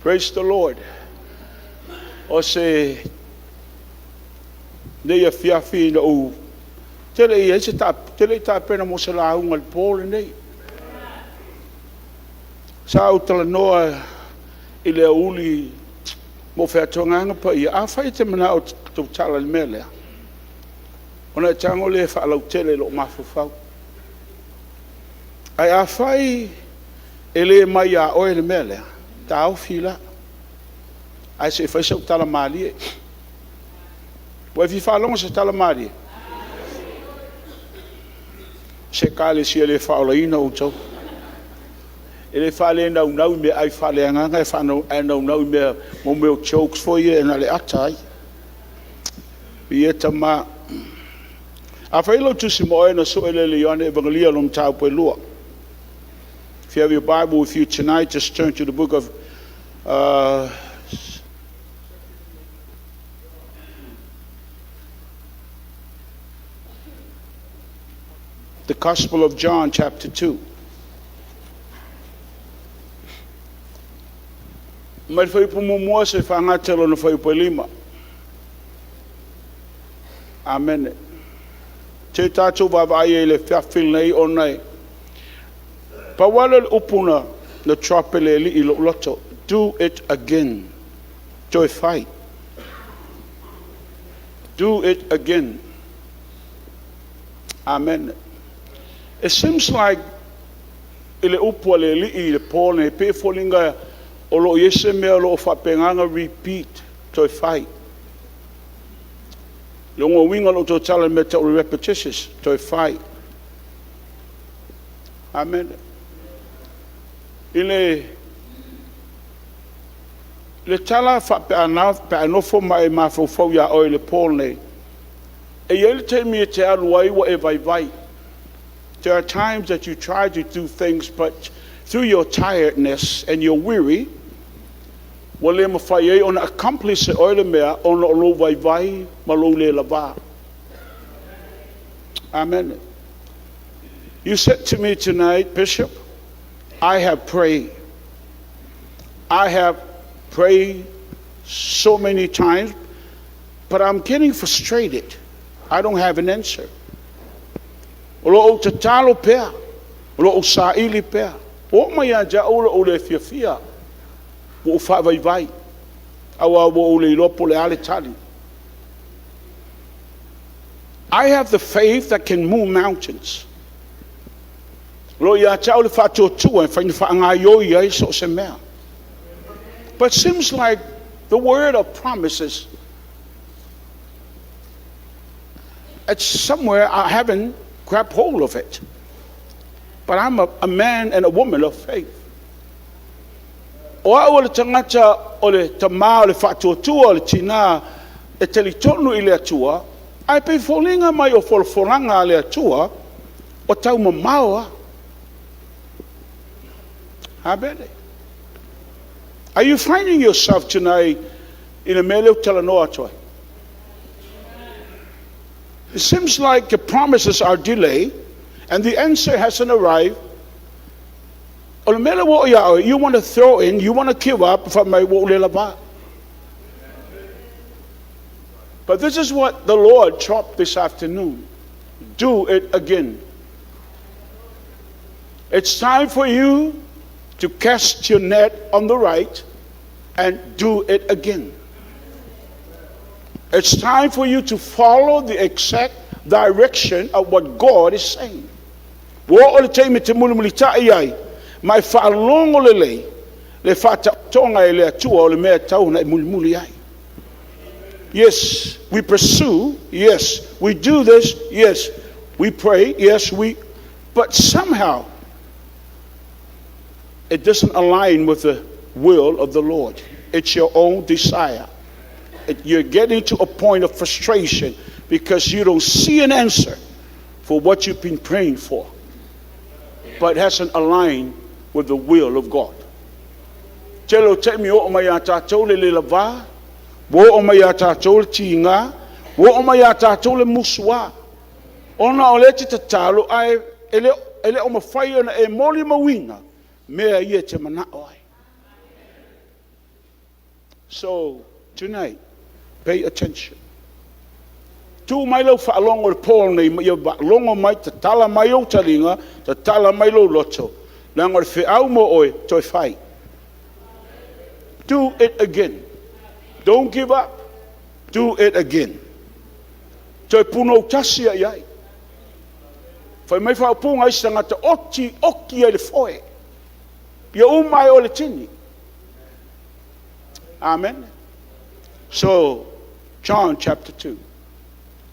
Praise the Lord. O se nei afiafi ina ou tele i ai se tele i tapena mo se lauga i le po lenei. Sa ou talanoa i le aoauli ma ou fai atu, Agaga Paia, afai e te manao ou te tautala i le mea lea, ona e tago lea e faalautele i lou mafaufau. Ae afai e le mai ia Oe le mea lea, taofi la, ae se i fai sau tala malie. Ua e fia faalogo i se tala malie? Se Ekalesia le faaolaina outou. E le faalenaunau i meaai faaleagaga ae naunau i mea o jokes foi ia na o le ata ai. Viia Tama. A fai o lau Tusi Moe ona sue lea e Ioane Evagelia lona mataupu e 2. If you have your Bible with you tonight, just turn to the book of the Gospel of John, chapter 2. Mai le fuaiupu muamua seia faagata i lona fuaiupu e 5. Amene. Se i tatou vaavaai ai i le afiafi lenei ona e pau lava lea o le upu na drop e le Alii i lou loto, do it again, toe fai. Do it again. Amen. It seems like i le upu a le Alii i le po lenei, e pei e foliga o lo o i ai se mea o lo o faapena ona repeat, toe fai. O lona uiga o lou toe tala i le mea e tau o le repetitious, toe fai. Amen. I le tala faapeana pe a e nofo ma e mafaufau ia oe i le po lenei, e i ai le taimi e te alu ai ua e vaivai. There are times that you try to do things, but through your tiredness and your weary, ua le mafai ai ona accomplish e oe le mea ona o lou vaivai ma lou le lava. Amen. You said to me tonight, Bishop, I have prayed. I have prayed so many times, but I'm getting frustrated. I don't have an answer. O lo o tatalo pea, o lo o saili pea. Ua oo mai ia te au lou le fiafia, ua ou faavaivai, aua ua ou le iloa po o le a le tali. I have the faith that can move mountains. O lo o ia te au le faatuatua e mafai ona faagaoioi ai so o se mea. But seems like the word of promises, it's somewhere I haven't grabbed hold of it. But I'm a man and a woman of faith. O au o le tagata o le tama o le faatuatua o le tina e talitonu i le Atua, ae pei foliga mai o folafolaga a le Atua o taumamao lava. Amene. Are you finding yourself tonight i le mea lea ou te talanoa atu ai? It seems like the promises are delayed and the answer hasn't arrived. O le mea lea ua oo ia oe, you want to throw in, you want to give up, fai mai ua ou le lava. But this is what the Lord dropped this afternoon. Do it again. It's time for you to cast your net on the right and do it again. It's time for you to follow the exact direction of what God is saying. Ua oo le taimi e te mulimulitai ai, ma e faalogo lelei le faataotoga e le Atua o le mea e tatau ona e mulimuli ai. Yes, we pursue. Yes, we do this. Yes, we pray. Yes, we. But somehow, it doesn't align with the will of the Lord. It's your own desire. You're getting to a point of frustration because you don't see an answer for what you've been praying for, but it hasn't aligned with the will of God. Tele o taimi oo mai ia tatou le le lava, ua oo mai ia tatou le tiga, ua oo mai ia tatou le musuā. Ona o lea e te tatalo, ae e le o mafai ona e molimauina mea ia e te manao ai. So, tonight, pay attention. Tuu mai lau faalogo i le po lenei ma ia faalogo mai, tatala mai ou taliga, tatala mai lou loto, leaga o le feau mo oe, toe fai. Do it again. Don't give up. Do it again. Toe punou tasi lava i ai. Fai mai faaupuga a isi tagata, oti, oti ai i le foe, ia uma ai oe i le tini. Amene. So, John chapter 2.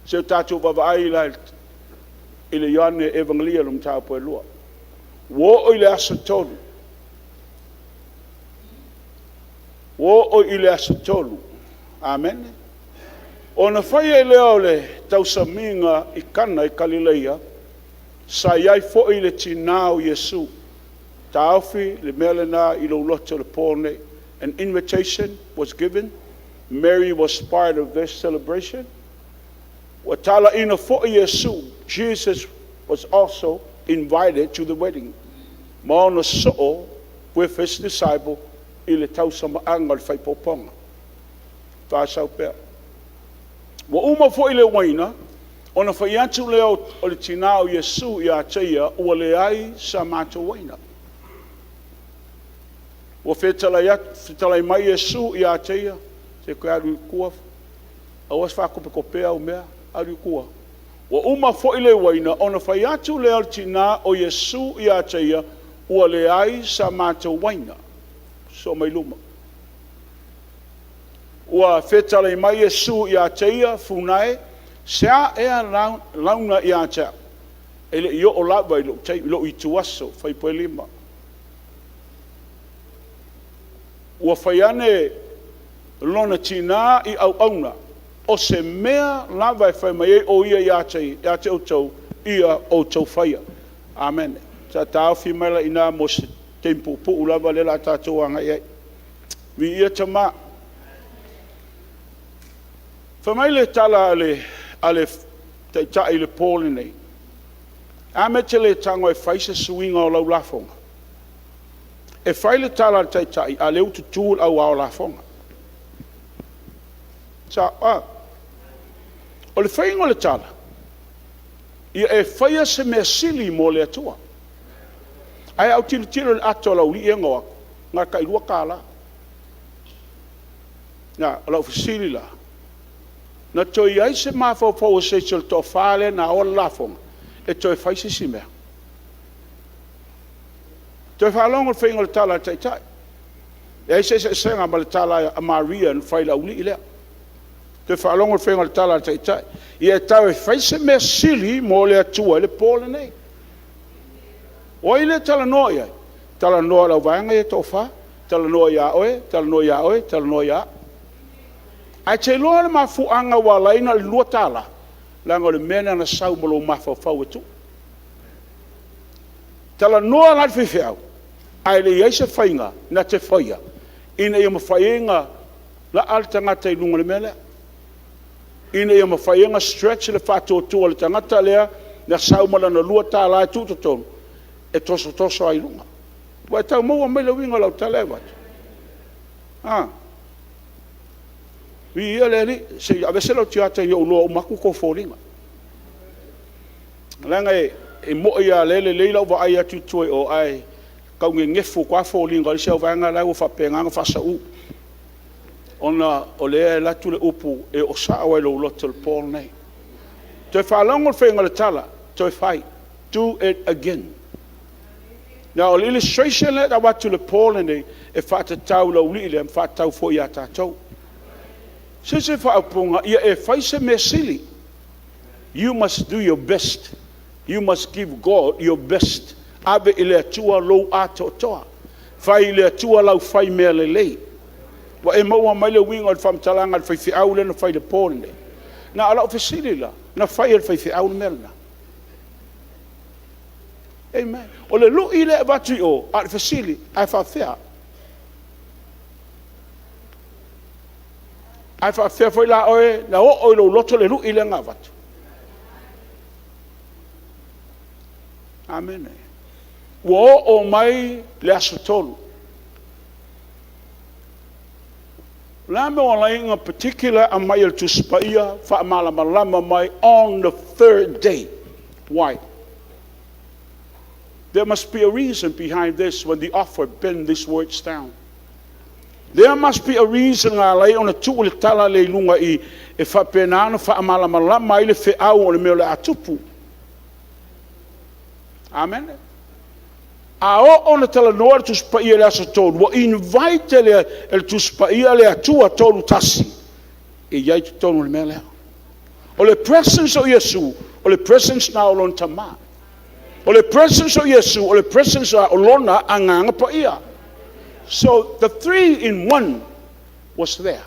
Se i tatou vaavaai la i le Ioane Evagelia le mataupu e 2. Ua oo i le aso 3, ua oo i le aso 3, amene, ona fai ai lea o le tausamiga i Kana i Kalileia, sa i ai foi le tina o Iesu. Taofi le mea lena i lou loto i le po lenei. An invitation was given, Mary was part of this celebration. Ua talaiina foi Iesu, Jesus was also invited to the wedding. Ma ona soo with his disciple i le tausamaaga o le faaipoipoga. Faasau pea. Ua uma foi le uaina, ona fai atu lea o le tina o Iesu ia te ia, “Ua leai sa matou uaina.” Ua fetalai mai Iesu ia te ia, se toe alu i tua, aua le faatopetopea au mea, alu i tua. Ua uma foi le uaina, ona fai atu lea o le tina o Iesu ia te ia, “Ua leai sa matou uaina.” Sosoo mai luma. Ua fetalai mai Iesu ia te ia, “Funa e, se a ea launa ia te au? E le i oo lava i lou ituaso.” Fuaiupu 5. Ua fai ane lona tina i auauna, “O se mea lava e fai mai ai o ia ia te outou, ia outou faia.” Amene. Sa taofi mai la i ina mo se taimi puupuu lava lea o le a tatou agai i ai. Viia Tama. Fai mai le tala a le Taitai i le po lenei, e a le mea e te le tago e fai se suiga o lau lafoga? E fai le tala a le Taitai a o lea ua tutu le au ao lafoga. E sao a? O le faiga o le tala, ia e faia se mea sili mo le Atua. Ae a ou tilotilo i le ato a le aualii ia na o atu, na o le tai $2. O lau fesili la; na toe i ai se mafaufau o se isi o le toa-fa lea na aoa le lafoga e toe fai se isi mea? Toe faalogo i le faiga o le tala a le Taitai. E leai se eseesega ma le tala a Maria na fai i le aualii lea. Toe faalogo i le faiga o le tala a le Taitai. Ia e tau e fai se mea sili mo le Atua i le po lenei. O ai lea e talanoa i ai? Talanoa i le auvaega ia e toafa, talanoa ia oe, talanoa ia oe, talanoa ia au. Ae e te iloa le mafuaaga ua ala ai ona na o le $2? Leaga o le mea lea na sau ma lou mafaufau e tuu. Talanoa la le faifeau ae leai se faiga na te faia ina ia mafai ai ona laa le tagata i luga o le mea lea, ina ia mafai ai ona stretch le faatuatua o le tagata lea na sau ma lana $2 e tuu i totonu e tosotoso ai i luga. Ua e tau maua mai le uiga o lau tala lea e avatu? A, viia le Alii. Se i aveese lau tiata ina ia ou iloa uma atu outou foliga. Leaga e moni lava o lea e lelei lau vaai atu i tua i o, ae tau nenefu atu lava foliga o le isi vaega la e ua faapena ona faasau, ona o lea e alu atu le upu e oo sao lava i lou loto i le po lenei. Toe faalogo i le faiga o le tala, toe fai, do it again. Now, o le illustration lea e avatu i le po lenei, e faatatau i le aualii lea ma faatatau foi ia tatou. So o se faaupuga, ia e fai se mea sili. You must do your best. You must give God your best. Ave i le Atua lou atoatoa. Fai i le Atua lau fai mea lelei. Ua e maua mai le uiga o le faamatalaga a le faifeau lea na fai i le po lenei? Na o lau fesili la, na fai e le faifeau le mea lena? Amen. O le lui lea e avatu i o, a o le fesili, ae faapefea? Ae faapefea foi la oe na oo i lou loto le lui lea na avatu? Amene. Ua oo mai le aso 3. O le a le mea ua ala ai ona particular aumai e le Tusi Paia faamalamalama mai on the third day? Why? There must be a reason behind this when the author penned these words down. There must be a reason na ala ai ona tuu le tala lea i luga i i e faapena ona faamalamalama ai le feau o le mea o le a tupu. Amene. A oo ina talanoa le Tusi Paia i le Aso 3, ua invite e le Tusi Paia le Atua Tolu Tasi e i ai i totonu o le mea lea. O le presence o Iesu, o le presence lena o Lona Tama. O le presence o Iesu, o le presence lena o Lona Agaga Paia. So the three in one was there.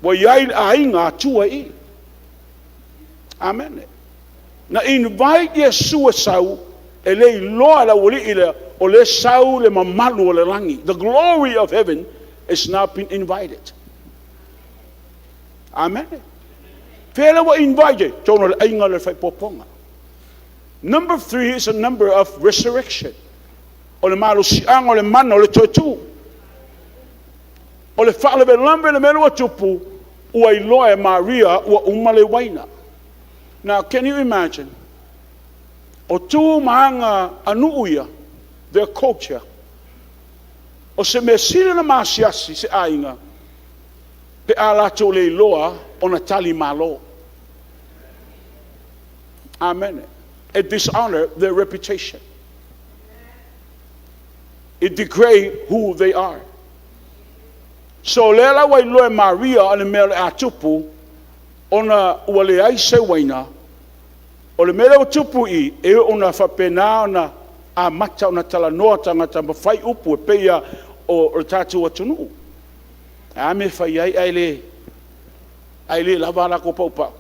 Ua i ai le aiga Atua i i. Amene. Na invite Iesu e sau, e le iloa e le aualii lea, o lea e sau le mamalu o le lagi. The glory of heaven is now been invited. Amene. Fea lea ua invite ai? Totonu o le aiga lea o le faaipoipoga. Number 3 is a number of resurrection. O le malosiaga o le mana o le toe tu. O le faalavelave le mea lea ua tupu, ua iloa e Maria ua uma le uaina. Now, can you imagine? O tu ma aga a nuu ia, their culture, o se mea sili ona maasiasi se aiga pe a latou le iloa ona tali malo. Amene. It dishonor their reputation. It degrade who they are. So lea la ua iloa e Maria o le mea o le a tupu, ona ua leai se uaina, o le mea lea ua tupu i i, e oo ina faapena ona amata ona talanoa tagata ma fai upu e pei lava o le tatou atunuu. O le a le mea e fai ai ae le lava a latou paupau?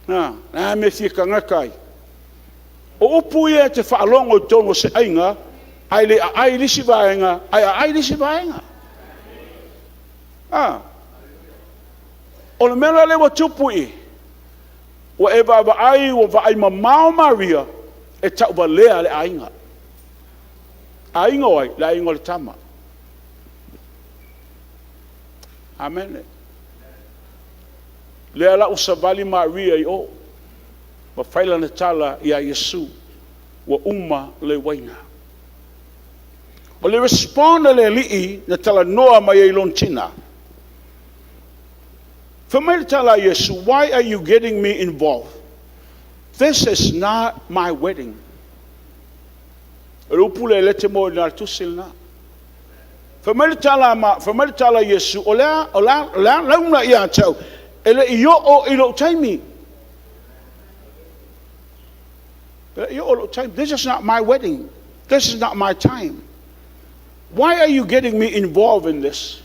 A, o le a le mea e fia tagata ai? O upu ia e te faalogo i totonu o se aiga, ae le aai i le isi vaega, ae aai i le isi vaega. A. O le mea la lea ua tupu i i, ua e vaavaai ua vaai mamao Maria e tauvalea le aiga. Aiga o ai? Le aiga o le tama. Amene. Lea la ua savali Maria i o ma fai lana tala ia Iesu, ua uma le uaina. O le response a le alii na talanoa mai ai i lona tina, fai mai le tala a Iesu, why are you getting me involved? This is not my wedding. O le upu lea e te moe i le tusi lena. Fai mai le tala, fai mai le tala a Iesu, o le a, o le a launa ia te au, e le i oo i lou taimi. E le i oo i lou taimi. This is not my wedding. This is not my time. Why are you getting me involved in this?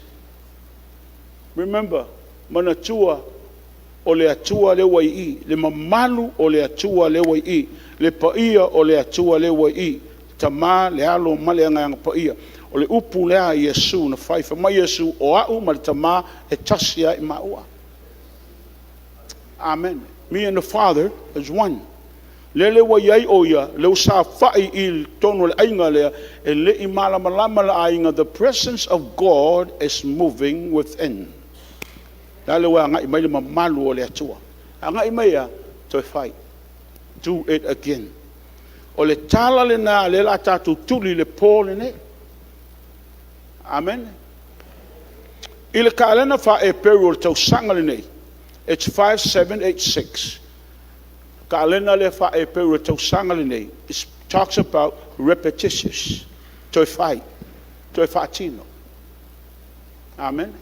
Remember, manatua o le Atua lea ua i i, le mamalu o le Atua lea ua i i, le paia o le Atua lea ua i i, Tama, le Alo ma le Agaga Paia. O le upu lea a Iesu na fai, fai mai Iesu, o au ma le Tama e tasi lava i maua. Amen. Me and the Father is one. Lele ua i ai o ia, lea ua saofai i totonu o le aiga lea, e le i malamalama le aiga, the presence of God is moving within. La le ua agai mai le mamalu o le Atua. Agai mai a, toe fai. Do it again. O le tala lena lea o le a tatou tuli i le po lenei. Amene. I le kalena faa-Eperu o le tausaga lenei, it's 5786. Kalena lea faa-Eperu o le tausaga lenei, it talks about repetitious, toe fai, toe faatino. Amene.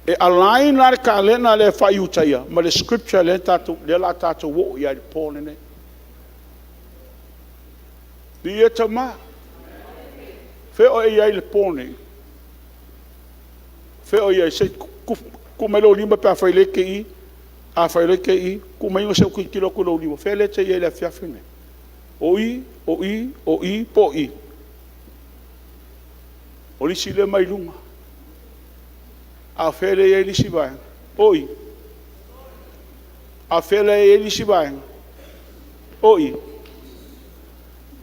E align la le kalena lea faa-Iutaia ma le scripture lea tatou, lea o le a tatou oo i ai i le po lenei. Viia Tama. Fea o e i ai i le po nei? Fea o i ai? Se i tuu mai lou lima pe afai o lea e te i. Afai o lea e te i, tuu maiga se i ou tilotilo atu i lou lima. Fea lea e te i ai i le afiafi lenei? O i, o i, o i, po o i? O le isi lea mai luga. A o fea lea e i ai le isi vaega? O i. A o fea lea e i ai le isi vaega? O i.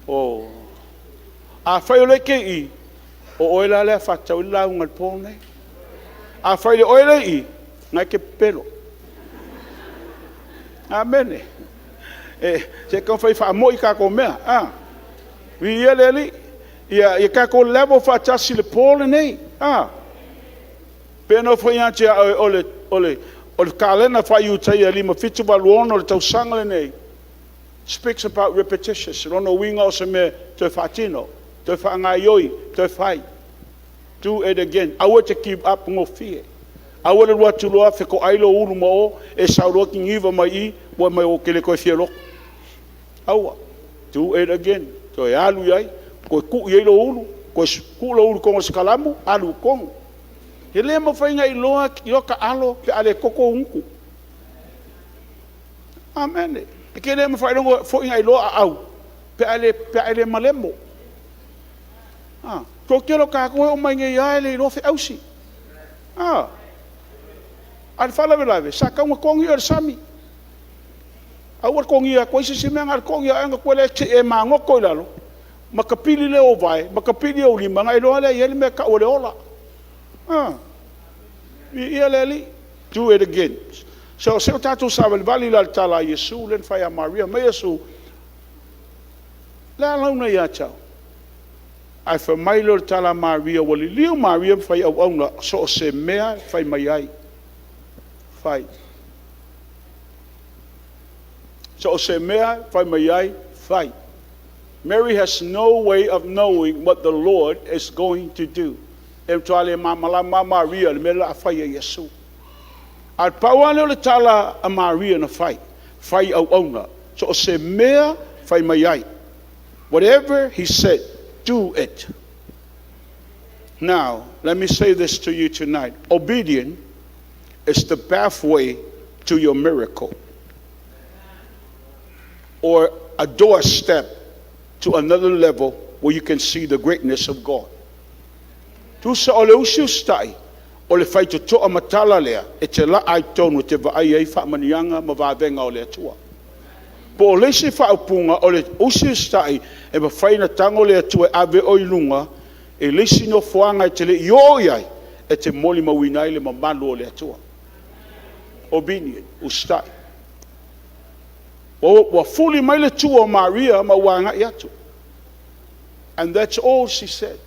O. Afai o lea e te i, O oe la lea e faatatau i ai le lauga i le po lenei. Afai e le o oe lea e i i, na e te pepelo. Amene. Se i taumafai e faamoi a tatou mea. Viia le Alii. Ia tatou level faatasi i le po lenei. E pei ona ou fai atu ia te oe, o le kalena faa-Iutaia 5786 o le tausaga lenei, speaks about repetitious. O lona uiga o se mea e toe faatino, toe faagaoioi, toe fai. Do it again. Aua e te give up gofie. Aua le alu atu loa fetoai lou ulu ma o, e sau loa kiniva mai i, fai mai ou te le toe fia loto. Aua. Do it again. Toe alu i ai, toe tuu i ai lou ulu, toe tuu lou ulu i totonu o le sikalamu, alu i totonu. E le mafai ona iloa taalo pe a le toto ou gutu. Amene. E te le mafai foi ona iloa aau pe a e le malemo. O le toatele o tatou e oo mai nei lava e le iloa feausi. A o le faalavelave, sa tatau ona togi oe e le sami. Aua le togia atua se isi mea, na o le togi lava o oe ona alu atu lea seia e magoto i lalo ma tapili lea o ou vae ma tapili ou lima, ona e iloa lea e i ai le mea e tau o le ola. Viia le Alii. Do it again. So, se i o tatou savalivali la i le tala a Iesu lea na fai ia Maria. Fai mai Iesu, o le a le lauga ia te au? Ae fai mai lea o le tala a Maria, ua liliu Maria ma fai auauna, so o se mea e fai mai ai, fai. So o se mea e fai mai ai, fai. Mary has no way of knowing what the Lord is going to do. E matua le malamalama lava Maria i le mea o le a fai e Iesu. Ae pau lava lea o le tala a Maria na fai, fai auauna, so o se mea e fai mai ai. Whatever he said, do it. Now, let me say this to you tonight. Obedience is the pathway to your miracle or a doorstep to another level where you can see the greatness of God. Tusa o le usiusitai, o le faitotoa matala lea e te laa ai i totonu e te vaai ai faamanuiaga ma vavega o le Atua. Po o le isi faaupuga, o le usiusitai, e mafai ona tago le Atua e ave oe i luga i le isi nofoaga e te le i oo i ai, e te molimauina ai le mamalu o le Atua. Obedient, usitai. Ua fuli mai le tua o Maria ma ua agai atu. And that's all she said.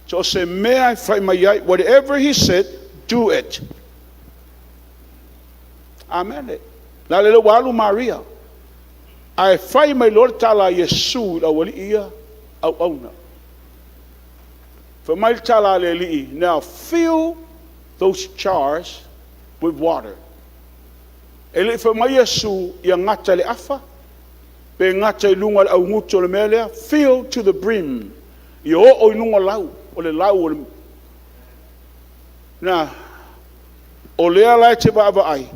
So o se mea e fai mai ai, whatever he said, do it. Amene. O le ala lea ua alu Maria, ae fai mai loa le tala a Iesu i le aualii ia, auauna. Fai mai le tala a le Alii, now fill those jars with water. E le i fai mai Iesu ia gata i le afa, pe gata i luga o le augutu o le mea lea, fill to the brim, ia oo i luga lau, o le lau o le... Na, o lea la e te vaavaai,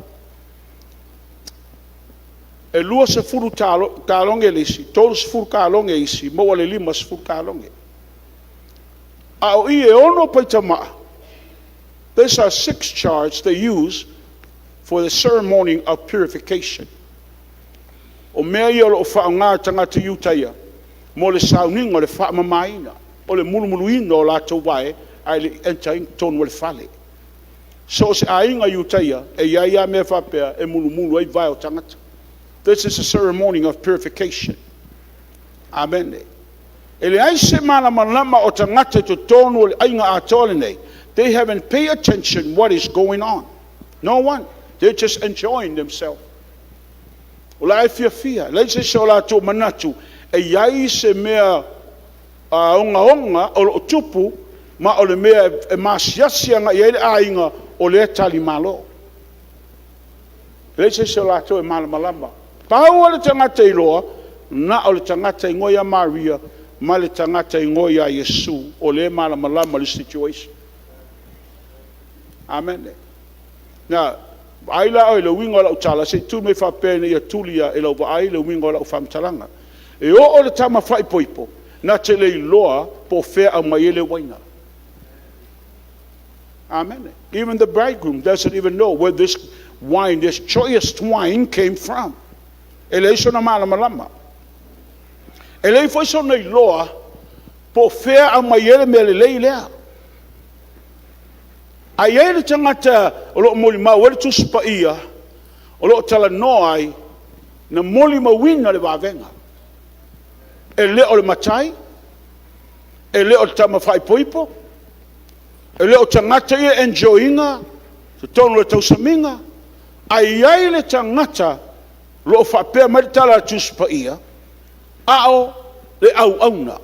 e 20 kaloge le isi, 30 kaloge isi, maua le 50 kaloge. A o i e 6 paitamaa, these are 6 jars they use for the ceremony of purification. O mea ia o lo o faaaoga e tagata Iutaia mo le sauniga o le faamamaina, o le mulumuluina o latou vae ae le i enter ina totonu o le fale. So o se aiga Iutaia, e i ai lava mea faapea e mulumulu ai vae o tagata. This is a ceremony of purification. Amene. E leai se malamalama o tagata i totonu o le aiga atoa lenei. They haven't paid attention what is going on. No one. They're just enjoying themselves. O la e fiafia, leai se isi o latou manatu e i ai se mea ogaoga o lo o tupu, ma o le mea e masiasi agai i ai le aiga o lea e talimalo. E leai se isi o latou e malamalama. Pau lava le tagata e iloa, na o le tagata igoa ia Maria ma le tagata e igoa ia Iesu, o lea e malamalama i le situation. Amene. Na, vaai la oe i le uiga o lau tala, se i tu mai faapea ina ia tuli e lau vaai le uiga o lau faamatalaga. E oo i le tama faaipoipo, na te le iloa po o fea e aumai ai le uaina. Amene. Even the bridegroom doesn't even know where this wine, this joyous wine came from. E leai sona malamalama. E leai foi sona iloa Po o fea aumai ai le mea lelei lea. A i ai le tagata o lo o molimau ai le Tusi Paia, o lo o talanoa ai, na molimauina le vavega. E le o le matai, e le o le tama faaipoipo, e le o tagata ia e enjoy ina totonu o le tausamiga, ae i ai le tagata o lo o faapea mai le tala a le Tusi Paia, a o le auauna.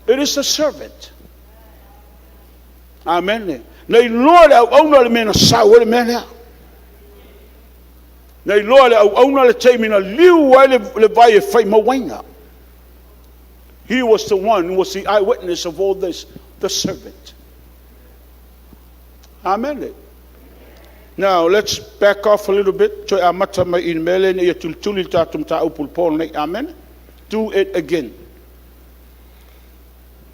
It is a servant. Amene. Na iloa e le auauna le mea na sau ai le mea lea. Na iloa e le auauna le taimi na liu ai le vai e fai uaina. He was the one who was the eyewitness of all this, the servant. Amene. Now, let's back off a little bit. Toe amata mai i le mea lea ina ia tulituli le tatou mataupu i le po lenei. Amene. Do it again.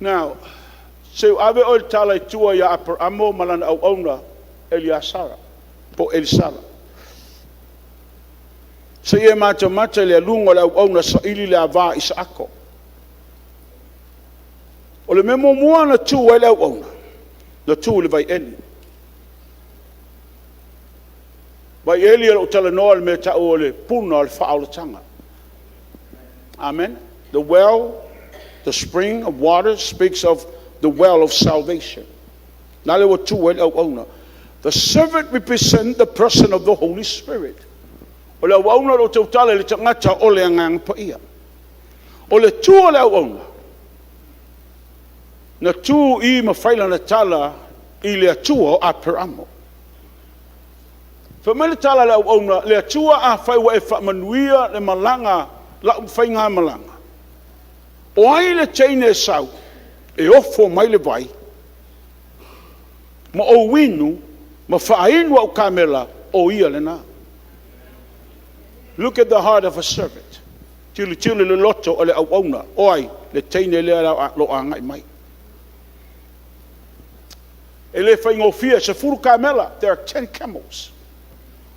Now, se i ave oe i le tala i tua ia Aperamo ma lana auauna Eliasara, po o Elisara. Se i e matamata i le aluga o le auauna e saili le ava a Isaako. O le mea muamua na tu ai le auauna, na tu i le vaieli. O le vaieli o lo o talanoa i le mea e tau o le puna o le faaolataga. Amen. The well, the spring of water speaks of the well of salvation. La ua tu ai le auauna. The servant represent the person of the Holy Spirit. O le auauna o lo o tautala i le tagata o le Agaga Paia. O le tu o le auauna, na tu i ma fai lana tala i le Atua o Aperamo. Fai mai le tala a le auauna, le Atua afai ua e faamanuia le malaga, lau faigamalaga, o ai le teine e sau e ofo mai le vai ma ou inu ma faainu au kamela, o ia lena. Look at the heart of a servant. Tilotilo i le loto o le auauna. O ai? Le teine lea o lo o agai mai. E le faigofie, e 10 kamela, there are 10 camels.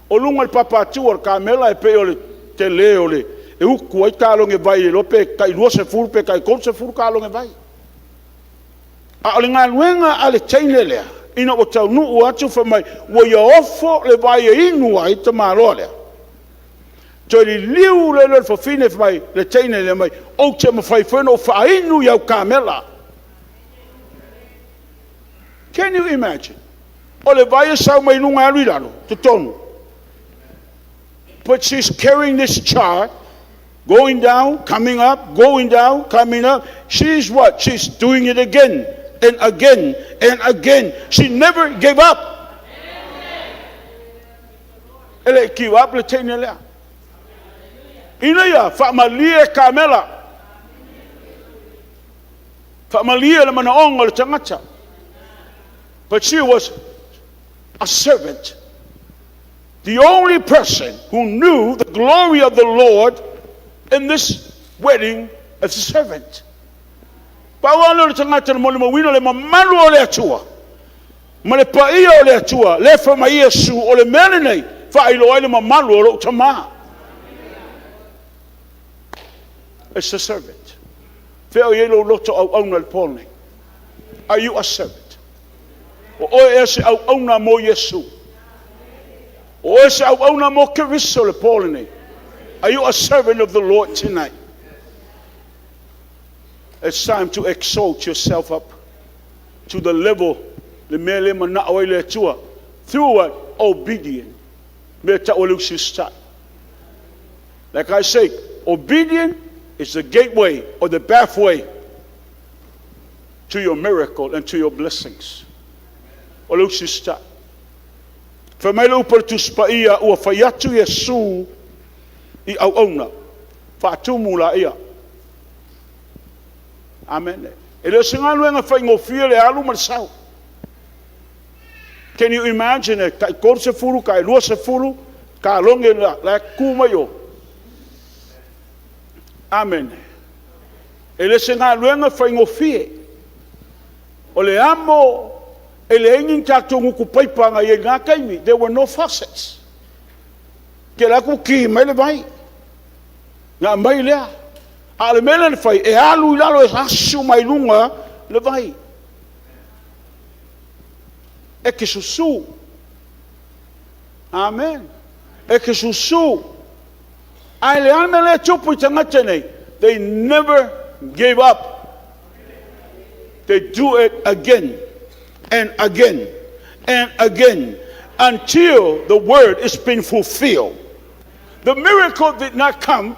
O luga o le papa-atu o le kamela e pei o le tele o le... e uku ai kaloge vai e le iloa pe tai 20 pe tai 30 kaloge vai. A o le galuega a le teine lea, ina ua taunuu atu fai mai ua ia ofo le vai e inu ai le tamaloa lea, toe liliu loa lea o le fafine fai mai le teine lea fai mai, ou te mafai foi ona ou faainu i au kamela. Can you imagine? O le vai e sau mai luga e alu i lalo, totonu. But she's carrying this jar, going down, coming up, going down, coming up. She's what? She's doing it again and again and again. She never gave up. E le i give up le teine lea. Ina ia faamalie kamela, faamalie le manaoga o le tagata. But she was a servant. The only person who knew the glory of the Lord in this wedding is a servant. Pau lava lea o le tagata na molimauina le mamalu o le Atua ma le paia o le Atua, lea fai mai Iesu, o le mea lenei, faailoa ai le mamalu o lou Tama. It's a servant. Fea o i ai lou loto auauna i le po lenei? Are you a servant? O oe ea se auauna mo Iesu? O oe se auauna mo Keriso le po lenei? Are you a servant of the Lord tonight? It's time to exalt yourself up to the level le mea lea manao ai le Atua through what? Obedient. Mea tau o le usistai. Like I say, obedient is the gateway or the pathway to your miracle and to your blessings. O le usistai. Fai mai le upu a le Tusi Paia, ua fai atu Iesu i auauna, faatumu laia. Amene. E le o se galuega faigofie le alu ma le sau. Can you imagine e tai 30, tai 20, kaloge la e tutu mai o. Amene. E le se galuega faigofie. O le amo e leai ni tatou gutu paipa na i ai i na taimi. There were no faucets. Te alu atu ki mai le vai. Na aumai lea. A o le mea lea na fai, e alu i lalo e asu mai luga le vai. E te susu. Amen. E te susu. Ae le a le mea lea e tupu i tagata nei? They never gave up. They do it again and again and again until the word is being fulfilled. The miracle did not come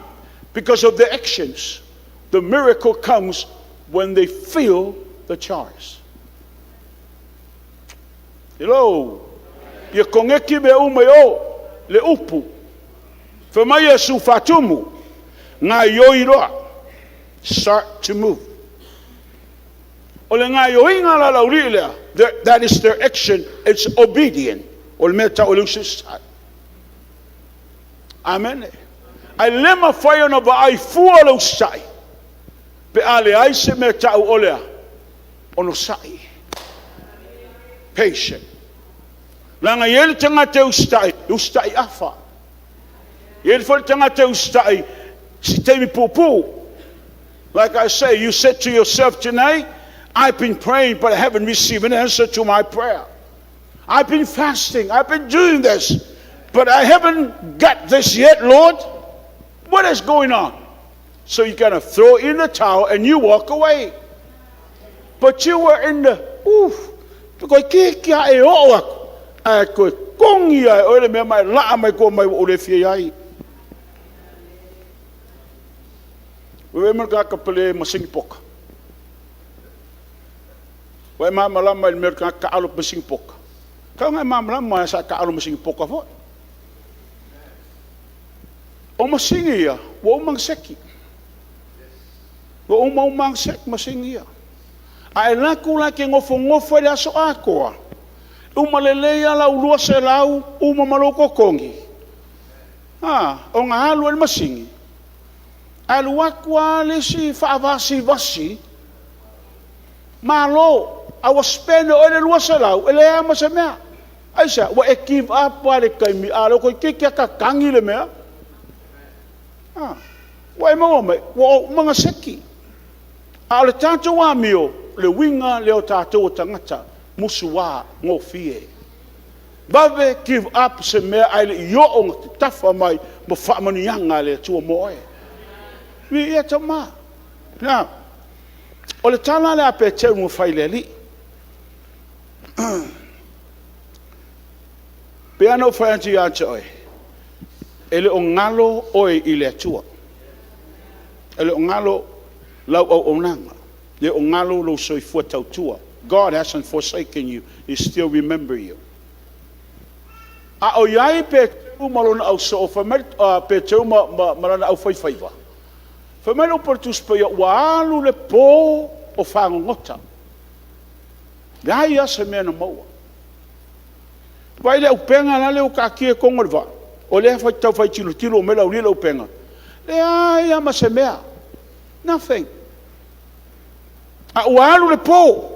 because of their actions. The miracle comes when they feel the charge. Hello. Ia koneti mea uma i o le upu. Fai mai Iesu faatumu, gaioi loa. Start to move. O le gaioiga la laulii lea, that is their action, it's obedient. O le mea tau o le usitae. Amene. Ae le mafai ona vaai fua le usitai pe a leai se mea tau o le a? Onosai. Patient. Leaga e i ai le tagata e usitai, e usitai afa. E i ai foi le tagata e usitai si taimi puupuu. Like I say, you said to yourself tonight, I've been praying, but I haven't received an answer to my prayer. I've been fasting, I've been doing this, but I haven't got this yet, Lord. What is going on? So you got to throw in the towel and you walk away. But you were in the, oof, koe ki kia e oo aku, ae koe kongi ai oe le mea mai laa mai koa mai o le fia ai. Ua ma ka pele masingi poka. Ua e malamalama i le mea o le tagata taalo masini poka? Kau na e malamalama sa taalo masini poka foi. O masini ia, ua uma ona seki. Ua uma uma ona seki masini ia. A e alu atu la e te nofonofo i le aso atoa, uma lelei lava lau 200 uma ma lou totogi, a, ona alu ai le masini, alu atu lava le isi faavasivasi, malo, a ua spend e oe le 200, e leai lava ma se mea. Aisea? Ua e give up lava i le taimi, a o lea toeitiiti lava tatagi le mea. A, ua e maua mai? Ua uma ona seki. A o le tatou amio, o le uiga lea o tatou o tagata, musuā gofie. Vave give up se mea ae le i oo ona tatafa mai ma faamanuiaga a le Atua mo oe. Viia Tama. Now, o le tala lea a Peteru na fai i le Alii. Pei lava ona ou fai atu ia te oe, e le o galo oe i le Atua. E le o galo lau auaunaga, e le o galo lou soifua tautua. God hasn't forsaken you, He still remember you. A o i ai Peteru ma lona ausoo, fai mai Peteru ma lana aufaifaiva, fai mai le upu a le Tusi Paia, ua alu le po o fagogota. Leai lava se mea na maua. Vaai le auupega la ua taatia i totonu o le vaa, o lea e tau fai tilotilo mai le aualii le auupega. Leai lava ma se mea. Nothing. A ua alu le po,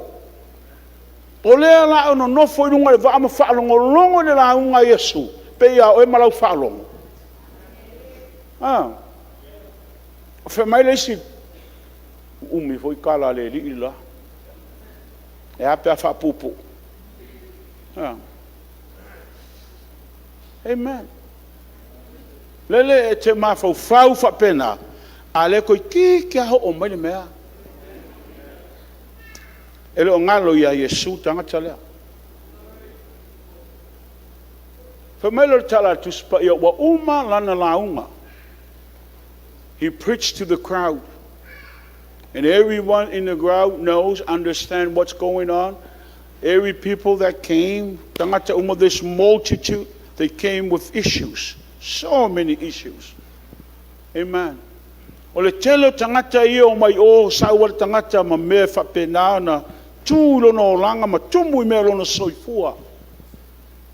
o lea o le a nonofo i luga o le vaa ma faalogologo i le lauga a Iesu, pei lava o oe ma lau faalogo. A. Fai mai le isi, ua umi foi tala a le alii le la. E a pe a faapuupuu? Amen. Lele e te mafaufau faapena, a o lea toeitiiti lava oo mai le mea. E le o galo ia Iesu le tagata lea. Fai mai lea o le tala a le Tusi Paia, ua uma lana lauga. He preached to the crowd. And everyone in the crowd knows, understand what's going on. Every people that came, tagata uma, this multitude, they came with issues. So many issues. Amen. O le tele o tagata ia o mai o sau le tagata ma mea faapena ona tu i lona olaga ma tumu i mea o lona soifua.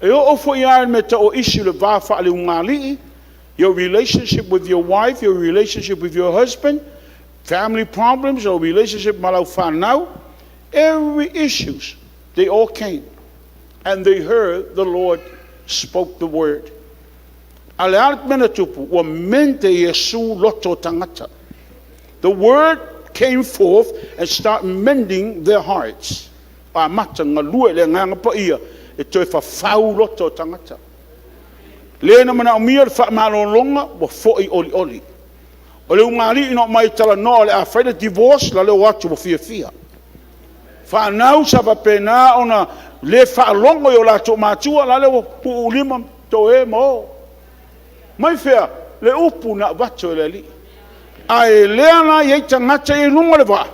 E oo foi lava i le mea tau o issue le va faale-ugali'i, your relationship with your wife, your relationship with your husband, family problems or relationship ma lau whanau, every issues, they all came. And they heard the Lord spoke the word. A le a le mea na tupu, ua mente Iesu loto o tagata. The word came forth and start mending their hearts. Amata galue le Agaga Paia e toe fafau loto o tagata. Le na manaomia le faamalologa ua foi olioli. O le ulugalii na omai e talanoa o le a fai le divorce, la le o atu ua fiafia. Fanau sa faapena ona le faalogo i o latou matua, la le ua puuulima toē ma ō. Mai fea? Le upu na avatu e le Alii. Ae lea la e i ai tagata ia i luga o le vaa,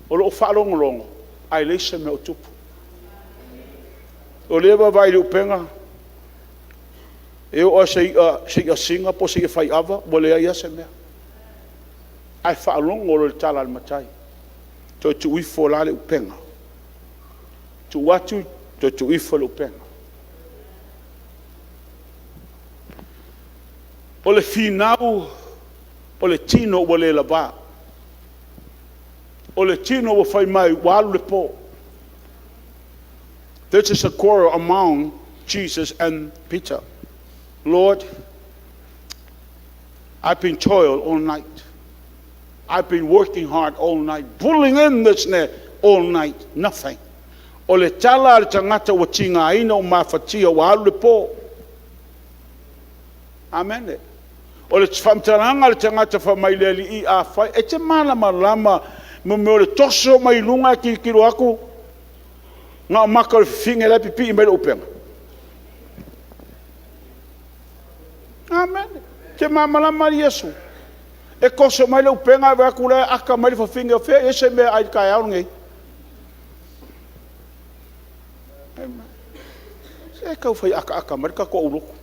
o lo o faalogologo ae leai se mea o tupu. O lea e vaavaai i le upega, e oo lava i se i'a sina po o se i'a faiava ua leai lava se mea, ae faalogo loa i le tala a le matai, toe tuu ifo la le upega, tuu atu toe tuu ifo le upega. O le finau o le tino ua le lava, o le tino ua fai mai ua alu le po. This is a quarrel among Jesus and Peter. Lord, I've been toiled all night. I've been working hard all night, pulling in this net all night, nothing. O le tala a le tagata ua tigaina ua mafatia ua alu le po. Amene. O le faamatalaga a le tagata fai mai i le Alii, afai e te malamalama i le mea o le toso mai luga ae tilotilo atu na o mata o le fafine la e pipii mai le upega? Amene. E te malamalama Iesu, e toso mai le upega ae vaai atu la e ata mai le fafine o fea o i ai se mea e ai i le taeao lenei? Se tau fai ataata mai le tatou aulotu.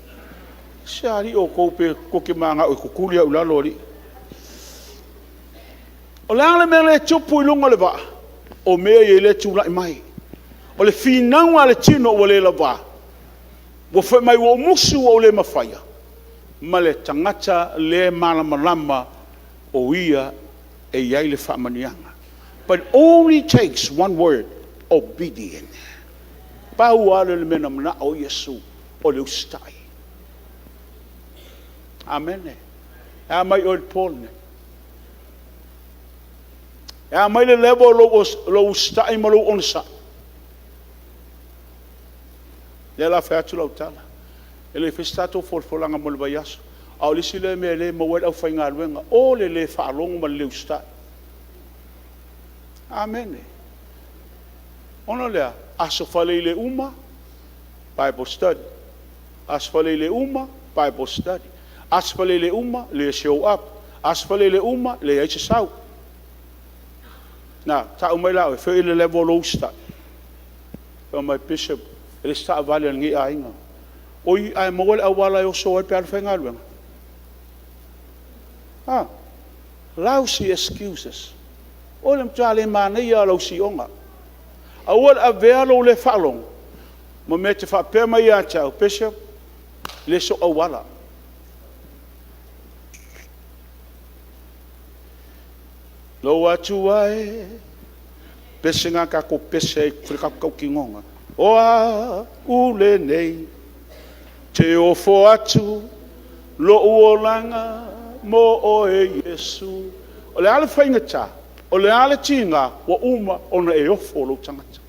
Se alii o outou tou te mananao e tutuli au i lalo alii. O le a le mea lea e tupu i luga o le vaa? O mea ia o lea e tulai mai. O le finauga a le tino ua le lava, ua fai mai ua ou musu ua ou le mafaia, ma le tagata le malamalama o ia e i ai le faamanuiaga. But only takes one word, obedient. Pau lava lea o le mea na manao ai Iesu, o le usitai. Amene. E a mai oe i le po lenei? E a mai le level o lou usitai ma lou onosai? O lea o le a fai atu lau tala, e le i faia se tatou folafolaga mo le vaiaso, a o le isi lea mea o lea e maua ai le aufaigaluega, o le le faalogo ma le le usitai. Amene. Ona o le a? Aso Faraile uma, Bible study. Aso Faraile uma, Bible study. Aso Faraile uma, le show up. Aso Faraile uma, leai se sau. Na, tau mai la oe, o fea le level o lou usitai? Fai mai, Bishop, e leai se taavale a lenei aiga. Oi, ae maua le auala e oso ai pe a alu e faigaluega? A? Lousy excuses. O le matua le manaia lava o lau si'oga. Aua le avea lou le faalogo ma mea e te faapea mai ia te au, Bishop, e leai sou auala. Lou Atua e, pese lena na tatou pese ai i le tatou tautinoga. O au lenei, ou te ofo atu lou olaga mo oe Iesu. O le a le faigata, o le a le tiga, ua uma ona e ofo lou tagata.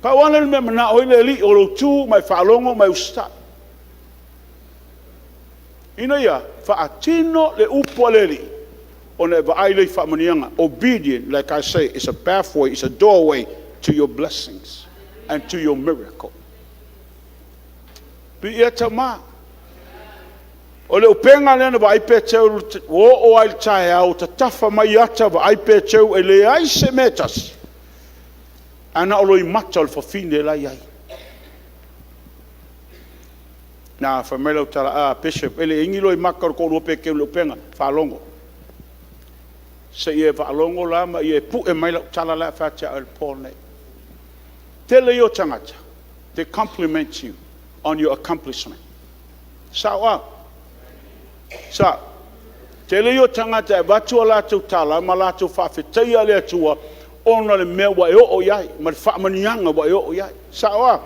Pau lava lea o le mea e manao ai le Alii, o lou tu ma e faalogo ma e usitai, ina ia faatino le upu a le Alii, ona e vaai lea i faamanuiaga. Obedient, like I say, is a pathway, is a doorway to your blessings and to your miracle. Viia Tama. O le upega lea na vaai Peteru, ua oo lava i le taeao, ua tatafa mai ata, vaai Peteru e leai se mea e tasi, ae na o loimata o le fafine la e i ai. Na fai mai lau tala, ah, Bishop, e leai ni loimata o le toalua o Peteru i le upega. Faalogo. Se i e faalogo la ma e pue mai lau tala la e fai atu ia oe i le po lenei. Tele ia o tagata, they compliment you on your accomplishment. Sao a? Sao. Tele ia o tagata e avatu a latou tala ma latou faafetaia le Atua ona o le mea ua e oo i ai ma le faamanuiaga ua e oo i ai. Sao a?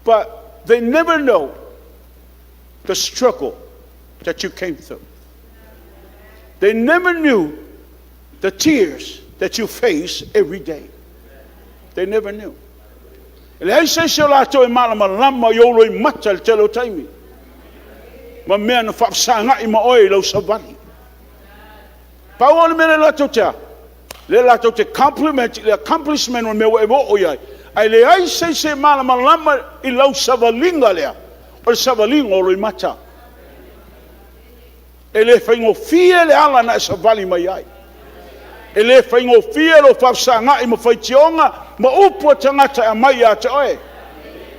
But they never know the struggle that you came through. They never knew the tears that you face every day. They never knew. E leai se isi o latou e malamalama i ou loimata i le tele o taimi, ma mea na faafesagai ma oe i lau savali. Pau lava le mea lea latou te a, lea latou te compliment i le accomplishment o le mea ua e oo i ai, ae leai se isi e malamalama i lau savaliga lea, o le savaliga o loimata. E le faigofie le ala na e savali mai ai. E le faigofie lou faafesagai ma faitioga ma upu a tagata e aumai ia te oe. E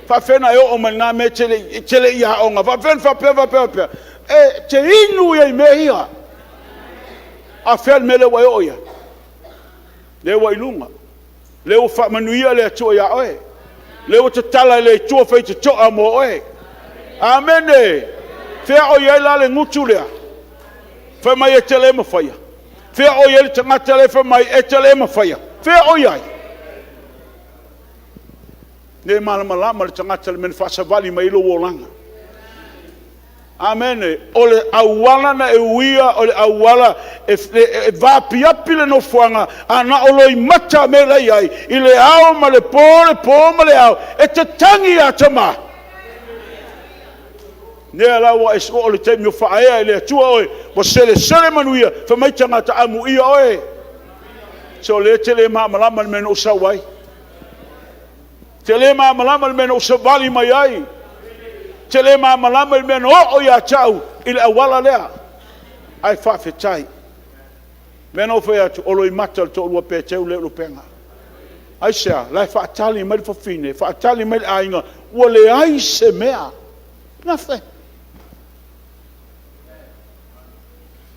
faapefea ona e oo mai i lena mea e te le i aoga? E faapefea ona faapea, faapea, faapea? E te inu ai i mea ia. A o fea le mea lea ua e oo i ai? Lea ua i luga, lea ua faamanuia le Atua ia oe, lea ua tatala e le Atua faitotoa mo oe. Amene! Fea o i ai la le gutu lea fai mai e te le mafaia? Fea o i ai le tagata lea fai mai e te le mafaia? Fea o i ai? E le malamalama le tagata i le mea na faasavali mai ai lou olaga. Amene. O le auala na e uia o le auala e vaapiapi le nofoaga, ae na o loimata mea la e i ai i le ao ma le po, le po ma le ao, e te tagi ia Tama. Lea la ua e oo i le taimi ua faaea e le Atua oe, ua selesele manuia, fai mai tagata, amuia oe, se o lea e te le malamalama i le mea na ou sau ai. E te le malamalama i le mea na ou savali mai ai. E te le malamalama i le mea na oo ia te au i le auala lea. Ae faafetai. O le mea na ou fai atu, o loimata o le toalua Peteru lea e i lopega. Aisea? O la e faatali mai le fafine, faatali mai le aiga, ua leai se mea. Nothing.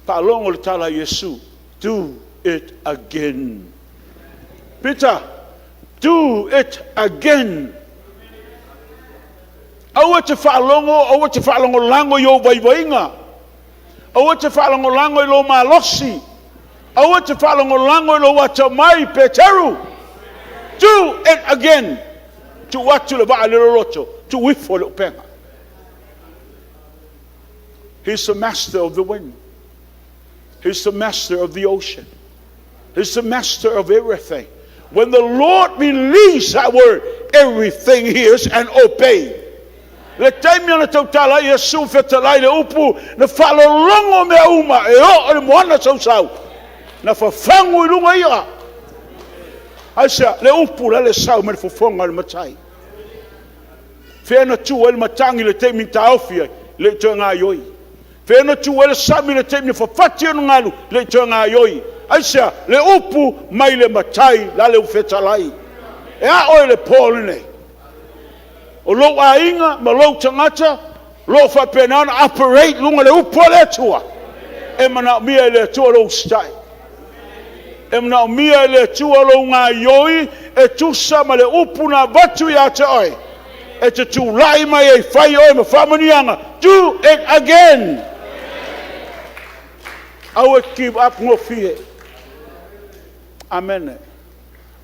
Faalogo i le tala a Iesu, do it again. Peter, do it again. Aua e te faalogo, aua e te faalagolago i ou vaivaiga. Aua e te faalagolago i lou malosi. Aua e te faalagolago i lou atamai, Peteru. Do it again. Tuu atu le vaa i le loloto, tuu ifo le upega. He's the master of the wind. He's the master of the ocean. He's the master of everything. When the Lord released that word, everything hears and obey. Le taimi na tautala ai Iesu fetalai le upu, na faalologo mea uma e oo i le moana sausau, na fafagu i luga ia. Aisea? Le upu la le sau mai le fofoga o le Matai. Fea na tu ai le matagi i le taimi na taofi ai? E le i toe gaoioi. Fea na tu ai le sami i le taimi na fafati ona galu? E le i toe gaoioi. Aisea? Le upu mai le Matai lale ua fetalai. E a oe i le po lenei? O lou aiga ma lou tagata o lo o faapena ona operate i luga o le upu a le Atua. E manaomia e le Atua lou usitai. E manaomia e le Atua lou gaoioi e tusa ma le upu na avatu ia te oe. E te tulai mai ai fai oe ma faamanuiaga. Do it again. Aua e give up gofie. Amene.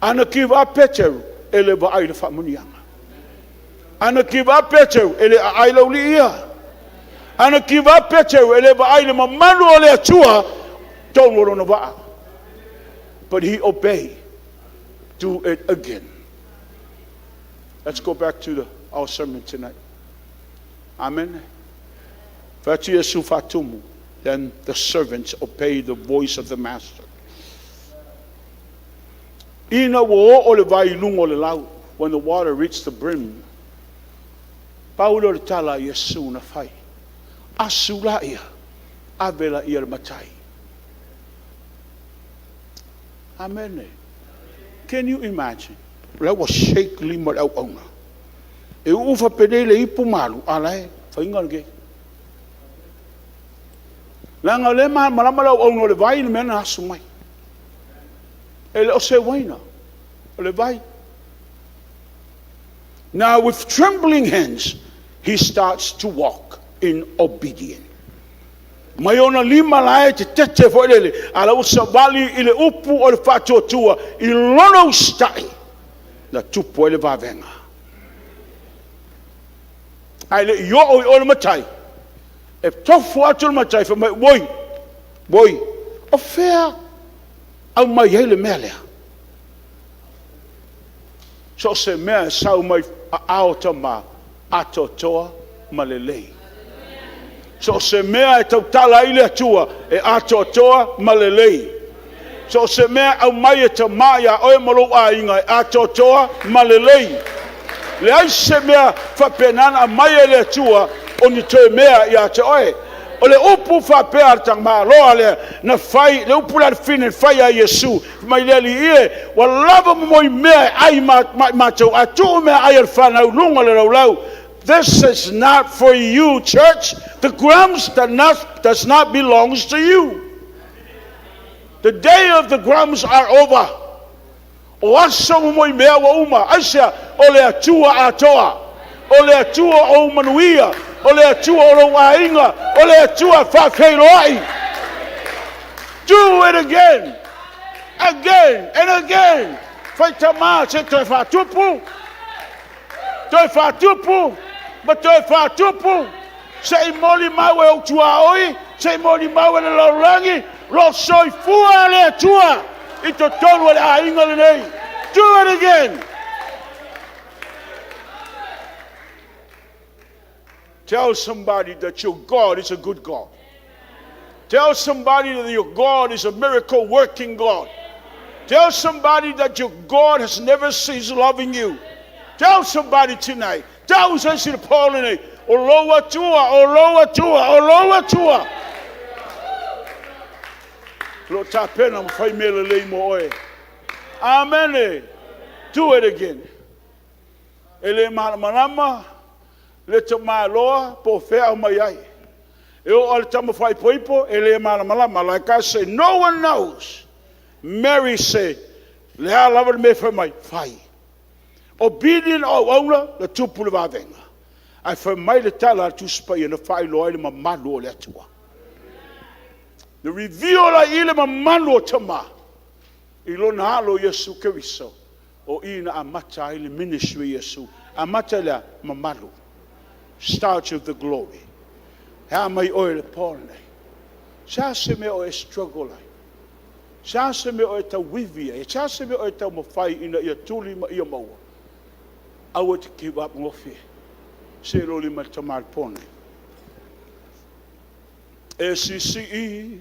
A na give up Peteru, e le vaai i le faamanuiaga. A na give up Peteru, e le aai laulii ia. A na give up Peteru, e le vaai i le mamalu o le Atua tonu o lona vaa. But he obeyed. Do it again. Let's go back to our sermon tonight. Amen. Fai atu Iesu faatumu. Then the servants obeyed the voice of the master. Ina ua oo le vai i luga o le lau, when the water reached the brim, pau lea o le tala a Iesu na fai. Asu laia, ave laia le matai. Amene. Can you imagine? O la ua shake lima o le auauna. E uu faapenei le ipu malu, a la e faiga lenei. Leaga o lea e malamalama le auauna o le vai le mea na asu mai. E le o se uaina, o le vai. Now with trembling hands, he starts to walk in obedience. Mai ona lima la e tetete foi lele, a la ua savali i le upu o le faatuatua i lona usitai, na tupu ai le vavega. Ae le i oo i o le matai, e tofu atu le matai, fai mai, oi, oi. O fea aumai ai le mea lea? So o se mea e sau mai aao o tama, atoatoa ma lelei. So o se mea e tautala ai le Atua, e atoatoa ma lelei. So o se mea e aumai e tama ia oe ma lou aiga, e atoatoa ma lelei. Leai se mea faapena na aumai e le Atua o ni toe mea ia te oe. O le upu faapea a le tamaloa lea na fai, le upu lea a le fafine na fai ia Iesu, fai mai le Alii e, ua lava momoi mea e ai ma i matou, ae tuu meaai a le fanau i luga o le laulau. This is not for you, church. The crumbs does not belong to you. The day of the crumbs are over. O aso momoi mea ua uma. Aisea? O le Atua atoa. O le Atua o ou manuia. O le Atua o lou aiga. O le Atua faafeiloai. Do it again. Again and again. Faitama se toe faatupu. Toe faatupu ma toe faatupu. Se i molimau e ou tuaoi, se i molimau e le lalolagi, lo soifua le Atua i totonu o le aiga lenei. Do it again. Tell somebody that your God is a good God. Tell somebody that your God is a miracle working God. Tell somebody that your God has never ceased loving you. Tell somebody tonight. Tell se isi po lenei. O lou Atua, o lou Atua, o lou Atua. Lo tapena ma fai mea lelei mo oe. Amen. Do it again. E le malamalama le tamaloa po o fea aumai ai. E oo lava i le tama faaipoipo e le malamalama. Like I say, no one knows. Mary said, le a lava le mea e fai mai, fai. Obedient o auauna na tupu le vavega. Ae fai mai le tala a le Tusi Paia na faailoa ai le mamalu o le Atua. Na reveal ai i le mamalu o Tama i lona alo Iesu Keriso. O i na amata ai le ministry Iesu. Amata i le a? Mamalu. Start of the glory. E a mai oe le po lenei. Se a se mea o e struggle ai. Se a se mea o e tauivi ai. Se a se mea o e taumafai ina ia tuli ma ia maua. Aua e te give up gofie. Se loli mai le tama i le po lenei. E sisii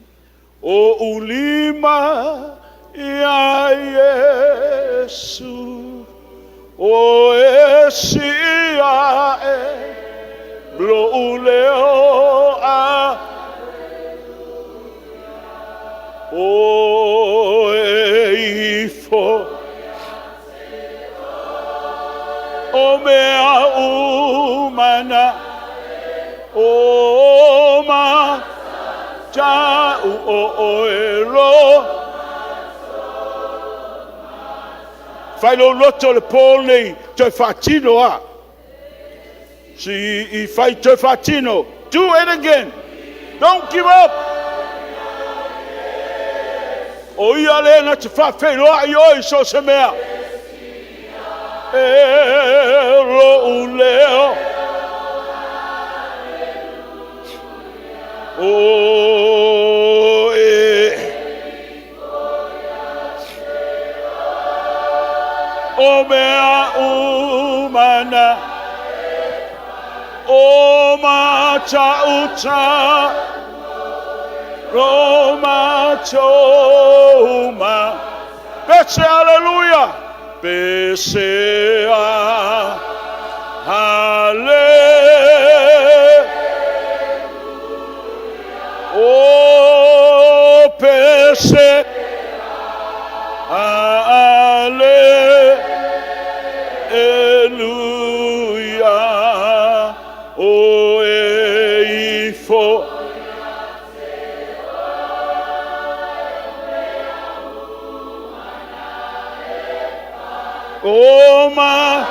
ou lima ia Iesu, o e sii ae lou leo a o e ifo o mea uma na o ma ta'u o oe lo. Fai lou loto le po lenei, toe faatino a. Si i fai toe faatino. Do it again. Don't give up. O ia le na te faafeiloai oe i so se mea. E lou leo. O e. O mea uma na. O matauta. Roma toma. Pese hallelujah. Pese hallelujah. Oh, pese hallelujah. Oh, e ifo. O ma.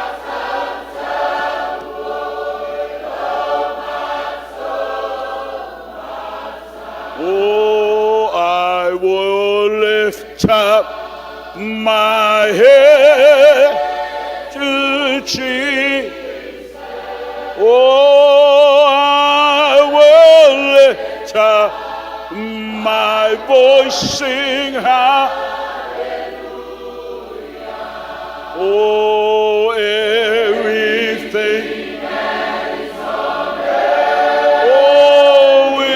Oh, I will lift up my head to Jesus. Oh, I will lift up My voice, sing hallelujah. Oh, everything. Oh, we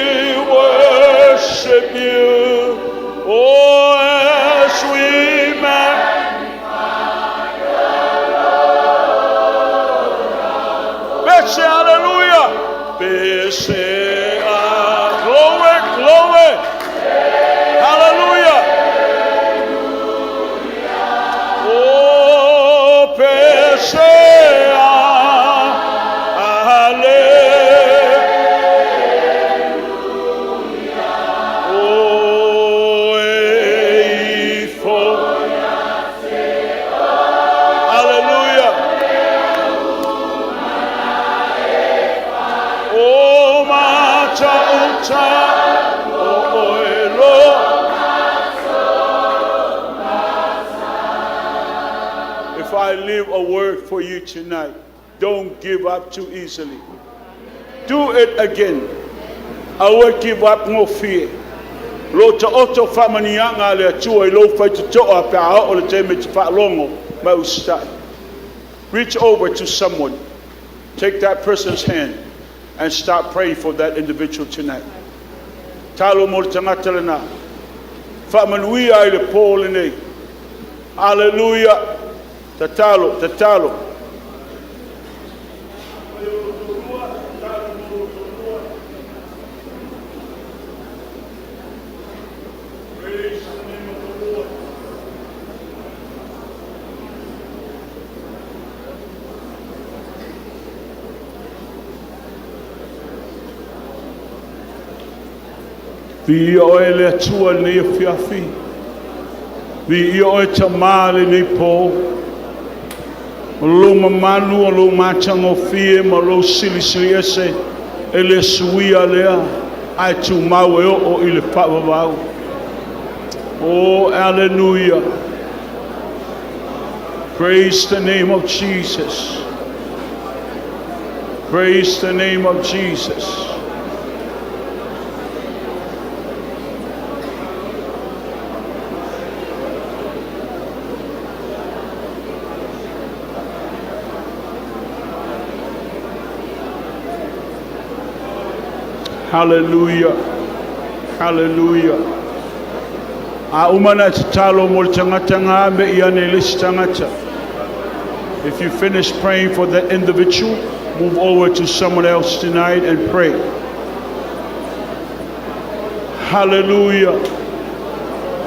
worship you. Oh, as we magnify the Lord. Bese, hallelujah. Bese, glory, glory. Hallelujah. Oh, Bese, hallelujah. Oh, faithful. Hallelujah. Oh, mata uta. Oh, elo. If I leave a word for you tonight, don't give up too easily. Do it again. Aua give up gofie. Lo taoto faamanuiaga a le Atua i lou faitotoa pe a oo le taimi e te faalogo ma usitai. Reach over to someone. Take that person's hand and start praying for that individual tonight. Talo mo le tagata lena. Faamanuia ai le po lenei. Hallelujah. Tatalo, tatalo. Praise the name of the Lord. Viia oe le Atua i lenei afiafi. Viia oe Tamā i lenei po. O lou mamalu, o lou matagofie ma lou silisili ese e le suia lea ae tumau e oo i le faavavau. Oh, hallelujah. Praise the name of Jesus. Praise the name of Jesus. Hallelujah. Hallelujah. A uma na tatalo mo le tagata nga me ia ne le isi tagata. If you finish praying for that individual, move over to someone else tonight and pray. Hallelujah.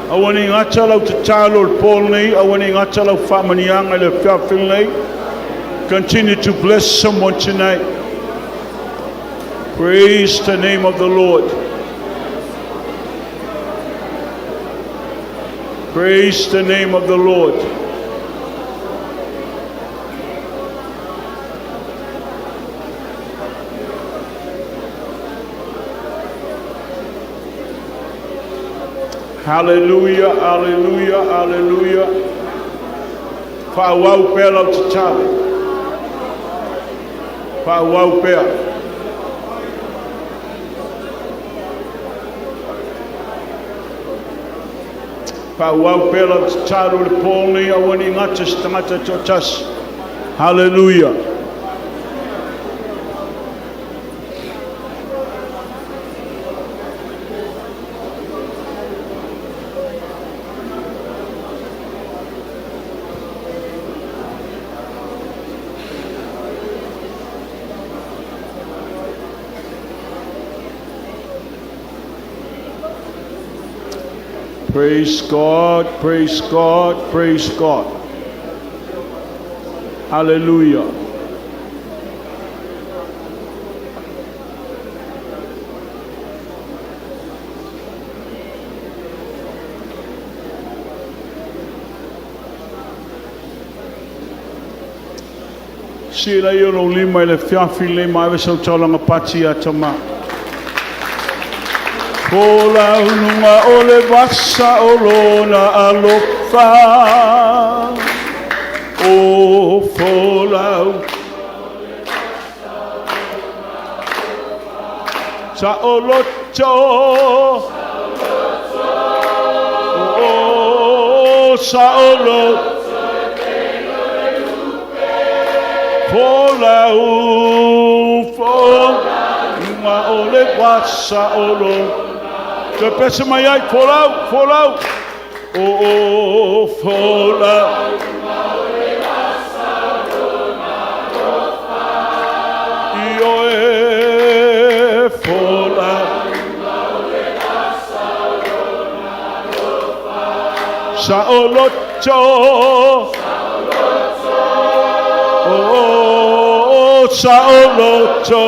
Aua ne i gata lau tatalo i le po lenei, aua ne i gata lau faamanuiaga i le afiafi lenei. Continue to bless someone tonight. Praise the name of the Lord. Praise the name of the Lord. Hallelujah, hallelujah, hallelujah. Faaauau pea lau tatalo. Faaauau pea. Faaauau pea lau tatalo i le po lenei aua ne i gata se tagata toatasi. Hallelujah. Praise God, praise God, praise God. Hallelujah. Sii laia o lou lima i le afiafi lenei ma ave sau taulaga pati ia Tamā. Folau i luga o le vasa o lona alofa. O folau. Saoloto. saolo. Folau, folau, luga o le vasa o lo. Toe pese mai ai, folau, folau. O, folau. Ioe, folau. Saoloto. Oh, saoloto.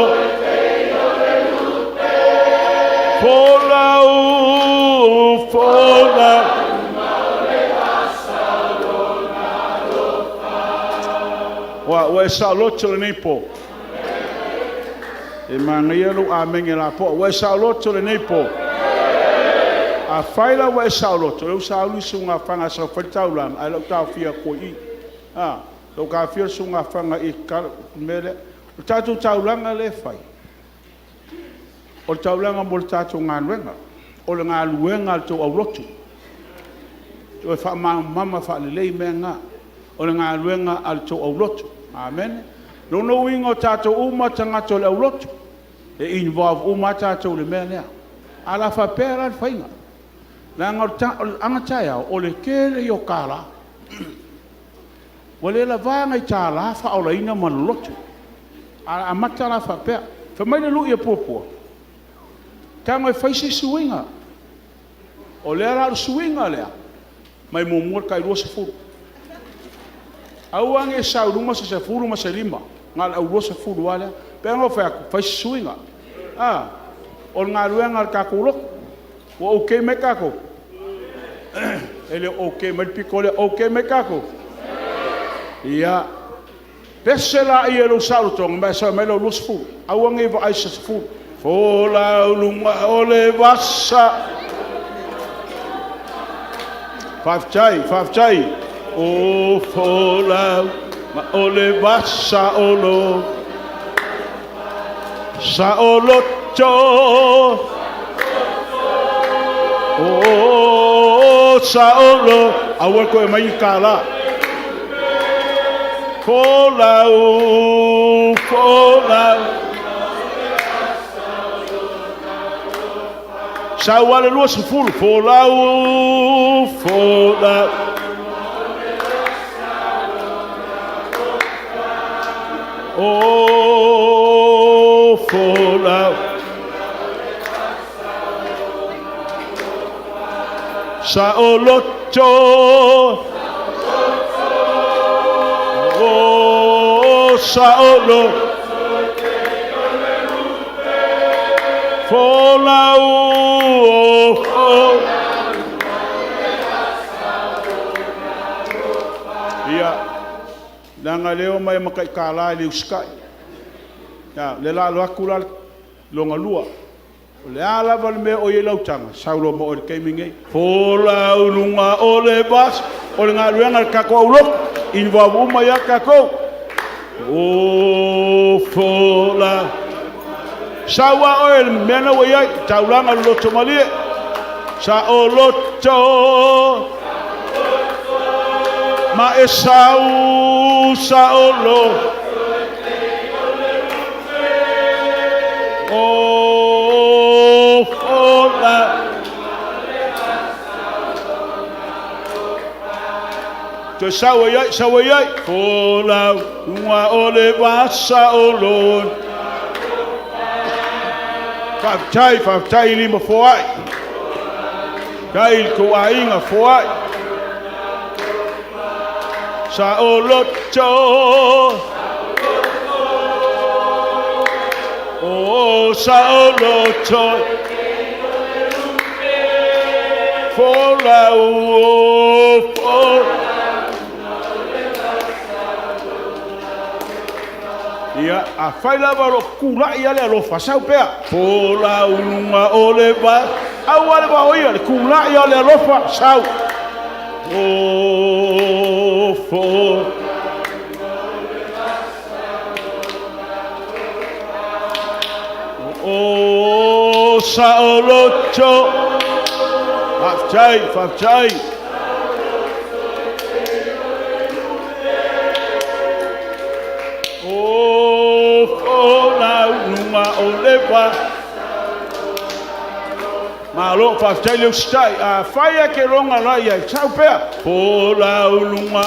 Folau, folau. Ua, ua e saoloto lenei po. E manaia lou amene lapoa. Ua e saoloto lenei po. Afai la ua e saoloto, o lea ua sauni le susuga a Fana e sau e fai le taulaga, ae o le a ou taofia atu ai i i. A, o le a ou taofia le susuga a Fana i le mea lea. O le tatou taulaga lea e fai, o le taulaga mo le tatou galuega. O le galuega a le tou aulotu. Toe faamalamalama faalelei mea na. O le galuega a le tou aulotu. Amene. O lona uiga o tatou uma tagata o le aulotu, e involve uma lava tatou i le mea lea. Ae o le a faapea la le faiga, leaga o le aga taeao, o le tele ia o tālā. Ua le lavā nai tālā faaolaina ma loloto. Ae amata la faapea. Fai mai le lui a Puapua, tago e fai se isi suiga. O lea la o le suiga lea, mai muamua le tai 20. Aua ne i sau i luma se 15 ma se 5, na o le au 20 lava lea. Pei ona ou fai atu, fai se suiga. A, o le galuega a le tatou lotu. Ua ok mai tatou? E le o ok mai le pito lea. Ok mai tatou? Ia, pese laia i lou saolotoga ma e sau e aumai lau 20. Aua ne i vaai i se 10. Folau luga o le vasa. Faafetai, faafetai. O folau ma o le vasa o lo. Saoloto. O saolo. Aua le toe aumai ni tālā. Folau, folau. Sau lava le 20. Folau, folau. O folau. Saoloto. O saolo. Folau. Oh. Ia, leaga lea o mai ma taitala e le usitai. Ia, le la alu atu la lona lua. O le a lava le mea o i ai lau taga, sau loa ma oe i le taimi nei. Folau luga o le vasa. O le galuega a le tatou aulotu. Involve uma ia tatou. O folau. Sau a oe le mea na ua i ai, taulaga le loto malie. Saoloto. Ma e sau, saolo. O folau. Toe sau ai ai, sau ai ai. Folau, luga o le vasa o lo. Faafetai, faafetai i lima foai. Tai i le tou aiga foai. Saoloto. O saoloto. Folau, o. Ia, afai lava o lo o tulai lava le alofa, sau pea. Folau luga o le va. Aua le vaoia, le tulai o le alofa, sau. O, fo. O, saoloto. Faafetai, faafetai. va. Malo, faafetai le usitai. Afai e te loga loa i ai, sau pea. Folau i luga.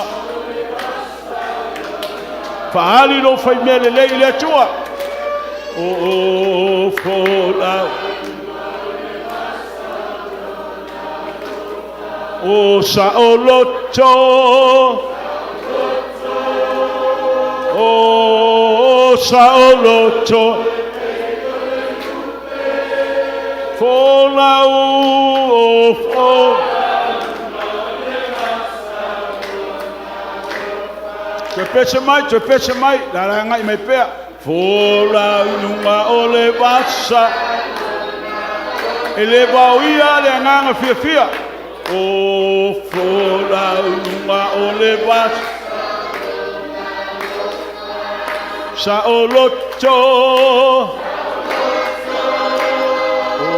Faaali lou faimea lelei i le Atua. O folau. O saoloto. O saoloto. Folau, o folau. Toe pese mai, toe pese mai, la la agai mai pea. Folau i luga o le vasa. E le vaoia le agaga fiafia. O folau i luga o le vasa. Saoloto.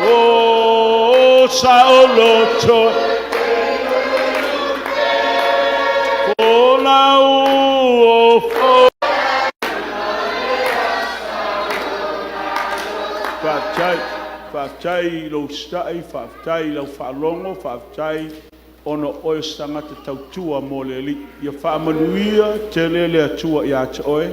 O saoloto. Folau, o folau. Faafetai, faafetai i lou usitai, faafetai i lau faalogo, faafetai ona o oe o se tagata tautua mo le Alii. Ia faamanuia tele le Atua ia te oe,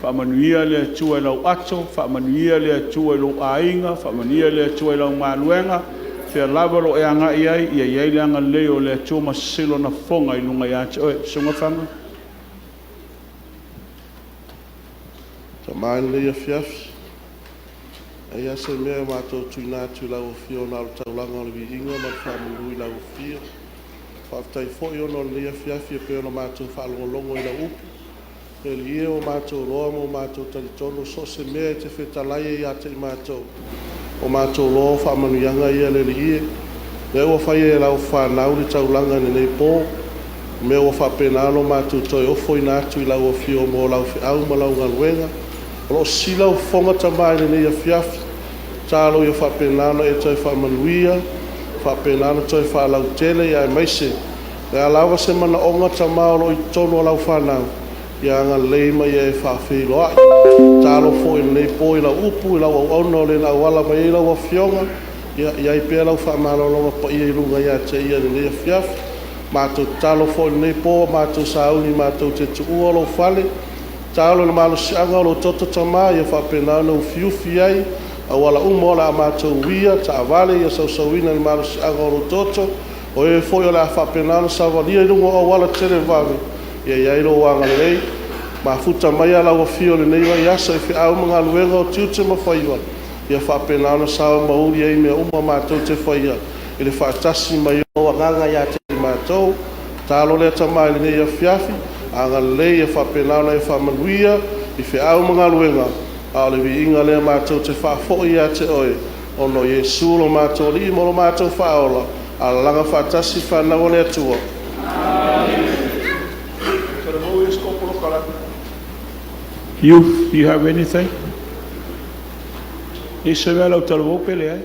faamanuia le Atua i lau ato, faamanuia le Atua i lou aiga, faamanuia le Atua i lau galuega, o fea lava o lo o e agai i ai, ia i ai le agalelei o le Atua ma sisila Lona fofoga i luga ia te oe. Susuga Fana. Tama i lenei afiafi, e leai lava se mea e matou te tuuina atu i lau Afio na o le taulaga o le viiga ma le faamanu i lau Afio. Faafetai foi ona o lenei afiafi e pei ona matou faalogologo i lau upu. Le Alii e, ua matou iloa ma ua matou talitonu so o se mea e te fetalai ai ia te i matou, ua matou iloa o faamanuiaga ia le Alii e, lea ua fai e lau fanau le taulaga i lenei po, o mea ua faapena ona matou toe ofoina atu i lau Afio mo lau feau ma lau galuega. O lo o sisila lau fofoga Tama i lenei afiafi, tatalo ia faapena ona e toe faamanuia, faapena ona toe faalautele, aemaise o le a lava se manaoga Tama o lo o i totonu o lau fanau, ia agalelei ma ia e faafeiloai. Tatalo foi i lenei po i lau upu i lau auauna o le na auala mai ai lau Afioga, ia i ai pea lau faamalologa paia i luga ia te ia i lenei afiafi. Matou tatalo foi i lenei po ua matou sauni matou te tuua lou fale, tatalo i le malosiaga o lou toto Tama ia faapena ona ufiufi ai auala uma o le a matou uia, taavale ia sausuina i le malosiaga o lou toto. O e foi o le a faapena ona savalia i luga o auala televavave, ia i ai lou agalelei, mafuta maia lau Afio i lenei vaiaso i feau ma galuega, o tiute ma faiva, ia faapena ona sao ma uli ai mea uma matou te faia i le faatasi mai o lou Agaga ia te i matou. Tatalo lea Tama i lenei afiafi, agalelei ia faapena ona e faamanuia i feau ma galuega, a o le viiga lea matou te faafoi ia te Oe, ona o Iesu lo matou Alii ma lo matou Faaola. Alaalaga faatasi fanau a le Atua. Youth, do you have anything? I se mea lau talavou pe leai?